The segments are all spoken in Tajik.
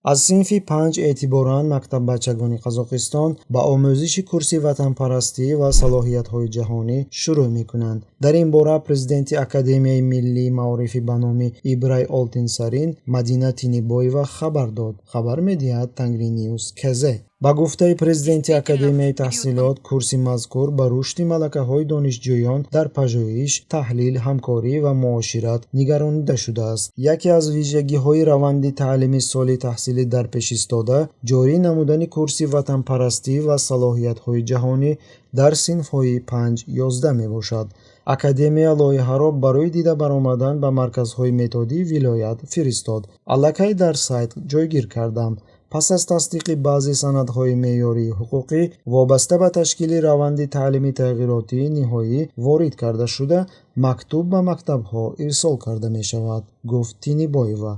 Аз синфи 5 эътиборан мактаббачагони Қазоқистон ба омӯзиши курси ватанпарастӣ ва салоҳиятҳои ҷаҳонӣ шурӯъ мекунанд. Дар ин бора президенти Академияи миллии маорифи ба номи Ибрай Олтинсарин Мадина Тинибоева хабар дод. Хабар медиҳад Tangrinews КЗ. Ба гуфтаи президенти Академияи таҳсилот, курси мазкур ба рушди малакаҳои донишҷӯён дар пажӯҳиш, таҳлил, ҳамкорӣ ва муошират нигаронида шудааст. Яке аз вижагиҳои раванди таълими соли таҳсилӣ дар пеш истода, ҷорӣ намудани курси ватанпарастӣ ва салоҳиятҳои ҷаҳонӣ дар синфҳои 5-11 мебошад. Академия лоиҳаро барои дида баромадан ба марказҳои методии вилоят фиристод. Аллакай дар сайт ҷойгир кардам. Пас аз тасдиқи баъзе санадҳои меъёрии ҳуқуқӣ вобаста ба ташкили раванди таълими тағйиротии ниҳоӣ ворид карда шуда, мактуб ба мактабҳо ирсол карда мешавад, гуфт Тинибоева.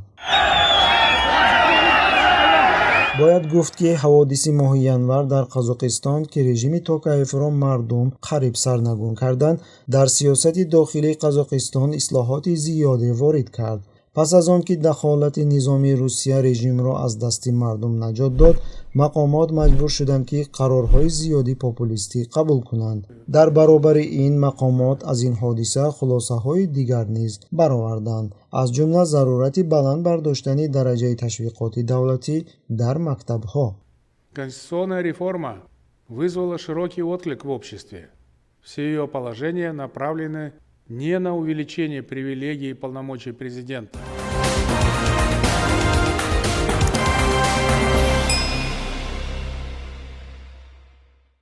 Бояд гуфт, ки ҳаводиси моҳи январ дар Қазоқистон, ки режими Токаевро мардум қариб сарнагун карданд, дар сиёсати дохилии Қазоқистон ислоҳоти зиёде ворид кард. Пас аз он ки дахолати низомии Русия режимро аз дасти мардум наҷот дод, мақомот маҷбур шуданд, ки қарорҳои зиёди популистӣ қабул кунанд. Дар баробари ин мақомот аз ин ҳодиса хулосаҳои дигар низ бароварданд, аз ҷумла зарурати баланд бардоштани дараҷаи ташвиқоти давлатӣ дар мактабҳо. Конституционная реформа вызвала широкий отклик в обществе. Все ее положения направлены не на увеличение привилегий и полномочий президента.